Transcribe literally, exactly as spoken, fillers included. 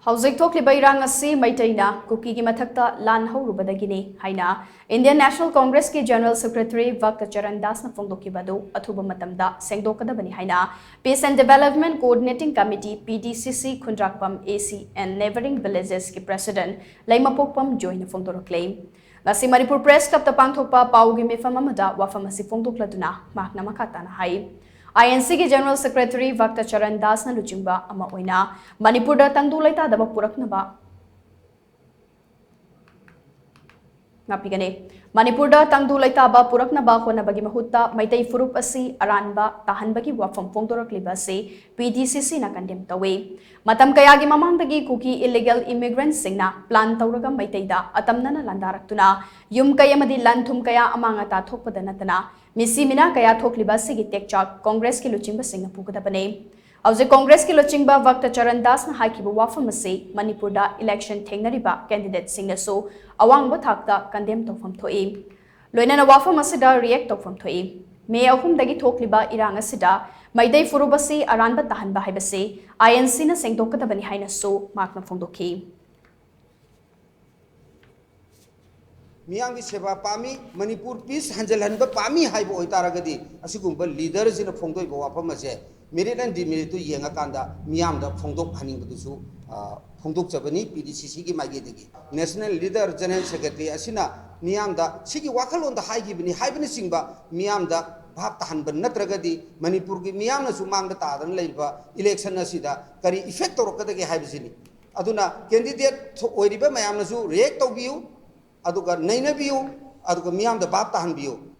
ꯍꯧꯖꯤꯛ ꯊꯣꯛꯂꯤꯕ ꯏꯔꯥꯡ ꯑꯁꯤ ꯃꯩꯇꯩꯅ ꯀꯨꯀꯤꯒꯤ ꯃꯊꯛꯇ ꯂꯥꯟ ꯍꯧꯔꯨꯕꯗꯒꯤꯅꯤ ꯍꯥꯏꯅ Indian National Congressꯀꯤ General Secretary ꯚꯛꯇ Charan ꯗꯥꯁꯅ ꯐꯣꯡꯗꯣꯛꯈꯤꯕ ꯑꯗꯨ ꯑꯊꯨꯕ ꯃꯇꯝꯗ ꯁꯦꯡꯗꯣꯛꯀꯗꯕꯅꯤ ꯍꯥꯏꯅ Peace and Development Coordinating Committee, P D C C, Khundrakpam A C and Neighbouring Villagesꯀꯤ President ꯂꯩꯃꯄꯣꯛꯄꯝ ꯖꯣꯏꯅ ꯐꯣꯡꯗꯣꯔꯛꯂꯦ꯫ ꯉꯁꯤ ꯃꯅꯤꯄꯨꯔ Press Clubꯇ ꯄꯥꯡꯊꯣꯛꯄ ꯄꯥꯎꯒꯤ ꯃꯤꯐꯝ ꯑꯃꯗ ꯋꯥꯐꯝ ꯑꯁꯤ ꯐꯣꯡꯗꯣꯛꯂꯗꯨꯅ ꯃꯍꯥꯛꯅ ꯃꯈꯥ ꯇꯥꯅ ꯍꯥꯏ, INCꯒꯤ General Secretary ꯚꯛꯇ ꯆꯔꯟ ꯗꯥꯁꯅ ꯂꯨꯆꯤꯡꯕ ꯑꯃ ꯑꯣꯏꯅ ꯃꯅꯤꯄꯨꯔꯗ ꯇꯪꯗꯨ ꯂꯩꯇꯥꯗꯕ ꯄꯨꯔꯛꯅꯕ ꯉꯥꯛꯄꯤꯒꯅꯤ꯫ ꯃꯅꯤꯄꯨꯔꯗ ꯇꯪꯗꯨ ꯂꯩꯇꯥꯕ ꯄꯨꯔꯛꯅꯕ ꯍꯣꯠꯅꯕꯒꯤ ꯃꯍꯨꯠꯇ ꯃꯩꯇꯩ ꯐꯨꯔꯨꯞ ꯑꯁꯤ ꯑꯔꯥꯟꯕ ꯇꯥꯍꯟꯕꯒꯤ ꯋꯥꯐꯝ ꯐꯣꯡꯗꯣꯔꯛꯂꯤꯕ ꯑꯁꯤ P D C Cꯅ condemn ꯇꯧꯏ꯫ ꯃꯇꯝ ꯀꯌꯥꯒꯤ ꯃꯃꯥꯡꯗꯒꯤ ꯀꯨꯀꯤ illegal immigrantꯁꯤꯡꯅ plan ꯇꯧꯔꯒ ꯃꯩꯇꯩꯗ ꯑꯇꯝꯅꯅ ꯂꯥꯟꯗꯥꯔꯛꯇꯨꯅ ꯌꯨꯝ ꯀꯩ ꯑꯃꯗꯤ ꯂꯟ ꯊꯨꯝ ꯀꯌꯥ ꯑꯃꯥꯡ ꯑꯇꯥ ꯊꯣꯛꯄꯗ ꯅꯠꯇꯅ ꯃꯤꯁꯤ ꯃꯤꯅꯥ ꯀꯌꯥ ꯊꯣꯛꯂꯤꯕ ꯑꯁꯤꯒꯤ ꯇꯦꯛꯆꯥꯛ Congressꯀꯤ ꯂꯨꯆꯤꯡꯕꯁꯤꯡꯅ ꯄꯨꯒꯗꯕꯅꯤ꯫ ꯍꯧꯖꯤꯛ Congressꯀꯤ ꯂꯨꯆꯤꯡꯕ ꯚꯛꯇ ꯆꯔꯟ ꯗꯥꯁꯅ ꯍꯥꯏꯈꯤꯕ ꯋꯥꯐꯝ ꯑꯁꯤ ꯃꯅꯤꯄꯨꯔꯗ election ꯊꯦꯡꯅꯔꯤꯕ candidateꯁꯤꯡꯅꯁꯨ ꯑꯋꯥꯡꯕ ꯊꯥꯛꯇ condemn ꯇꯧꯐꯝ ꯊꯣꯛꯏ꯫ ꯂꯣꯏꯅꯅ ꯋꯥꯐꯝ ꯑꯁꯤꯗ react ꯇꯧꯐꯝ ꯊꯣꯛꯏ꯫ May ꯑꯍꯨꯝꯗꯒꯤ ꯊꯣꯛꯂꯤꯕ ꯏꯔꯥꯡ ꯑꯁꯤꯗ ꯃꯩꯇꯩ ꯐꯨꯔꯨꯞ ꯑꯁꯤ ꯑꯔꯥꯟꯕ ꯇꯥꯍꯟꯕ ꯍꯥꯏꯕꯁꯤ INCꯅ ꯁꯦꯡꯗꯣꯛꯀꯗꯕꯅꯤ ꯍꯥꯏꯅꯁꯨ ꯃꯍꯥꯛꯅ ꯐꯣꯡꯗꯣꯛꯈꯤ꯫ ꯃꯤꯌꯥꯝꯒꯤ ꯁꯦꯕꯥ ꯄꯥꯝꯃꯤ, ꯃꯅꯤꯄꯨꯔ peace ꯍꯟꯖꯤꯜꯍꯟꯕ ꯄꯥꯝꯃꯤ ꯍꯥꯏꯕ ꯑꯣꯏꯇꯥꯔꯒꯗꯤ ꯑꯁꯤꯒꯨꯝꯕ leaderꯁꯤꯅ ꯐꯣꯡꯗꯣꯛꯏꯕ ꯋꯥꯐꯝ ꯑꯁꯦ merit and demeritꯇꯨ ꯌꯦꯡꯉꯀꯥꯟꯗ ꯃꯤꯌꯥꯝꯗ ꯐꯣꯡꯗꯣꯛꯍꯟꯅꯤꯡꯕꯗꯨꯁꯨ, ꯑ, ꯐꯣꯡꯗꯣꯛꯆꯕꯅꯤ꯫ P D C Cꯒꯤ ꯃꯥꯏꯀꯩꯗꯒꯤ National Leader, General Secretary ꯑꯁꯤꯅ ꯃꯤꯌꯥꯝꯗ ꯁꯤꯒꯤ ꯋꯥꯈꯜꯂꯣꯟꯗ ꯍꯥꯏꯈꯤꯕꯅꯤ ꯍꯥꯏꯕꯅꯆꯤꯡꯕ ꯃꯤꯌꯥꯝꯗ ꯚꯥꯞ ꯇꯥꯍꯟꯕ ꯅꯠꯇ꯭ꯔꯒꯗꯤ ꯃꯅꯤꯄꯨꯔꯒꯤ ꯃꯤꯌꯥꯝꯅꯁꯨ ꯃꯥꯡꯗ ꯇꯥꯗꯅ ꯂꯩꯔꯤꯕ election ꯑꯁꯤꯗ ꯀꯔꯤ effect ꯇꯧꯔꯛꯀꯗꯒꯦ ꯍꯥꯏꯕꯁꯤꯅꯤ꯫ ꯑꯗꯨꯅ candidate ꯑꯣꯏꯔꯤꯕ ꯃꯌꯥꯝꯅꯁꯨ react ꯇꯧꯕꯤꯌꯨ, ꯑꯗꯨꯒ ꯅꯩꯅꯕꯤꯌꯨ, ꯑꯗꯨꯒ ꯃꯤꯌꯥꯝꯗ ꯚꯥꯞ ꯇꯥꯍꯟꯕꯤꯌꯨ꯫